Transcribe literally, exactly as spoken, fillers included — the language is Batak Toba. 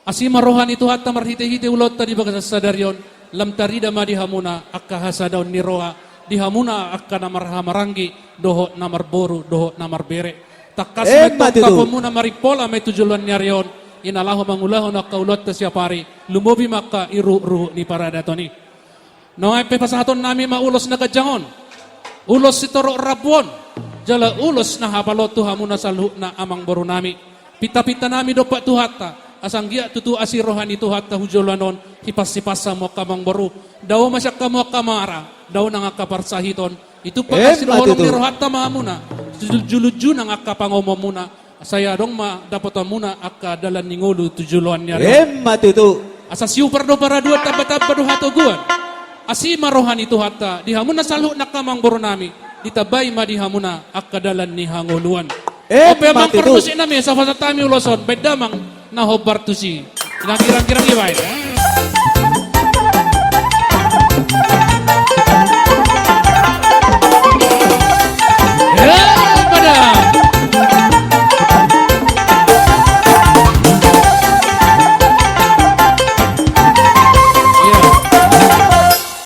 Asi ma roha ni Tuhanta marhitehite ulaonta di bagasan sadari on, lam tarida ma di hamuna angka hasadaon ni roha, di hamuna angka na marhahamaranggi dohot na marboru dohot na marbere. Tangkas ma i tongkaponmuna, marimpola ma i tu joloan ni ari on, i na laho mangulahon angka ulaonta siapari, lumobi ma angka i ruhutruhut ni paradaton i. Nuaeng pe pasahatonnami ma ulos na ganjang on, ulos sitorop rambu on, jala ulos na hapalot tu hamuna saluhutna amangborunami. Pintapintanami dompak Tuhanta, asa anggiat tutu asi roha ni Tuhanta hu joloan on, hipas-hipas hamu angka amangboru. Dao ma sian hamu angka mara, dao nang angka parsahiton. Itumpak asi dohot holong ni rohanta ma hamuna, sijunjung-junjung nang angka pangomoanmuna. Sai adong ma dapotonmuna angka dalan ni ngolu tu joloan ni ari on. Emma tutu. Asa siupar do paraduan, tambatamba do hatoguan. Asi ma roha ni Tuhanta di hamuna saluhutna angka amangborunami, ditambai ma di hamuna angka dalan ni hangoluan. Emma tutu. Ope amang parmusiknami, asa pasahat hami ulos on, baen damang na hombar tusi. Inang girang-girang ibaen.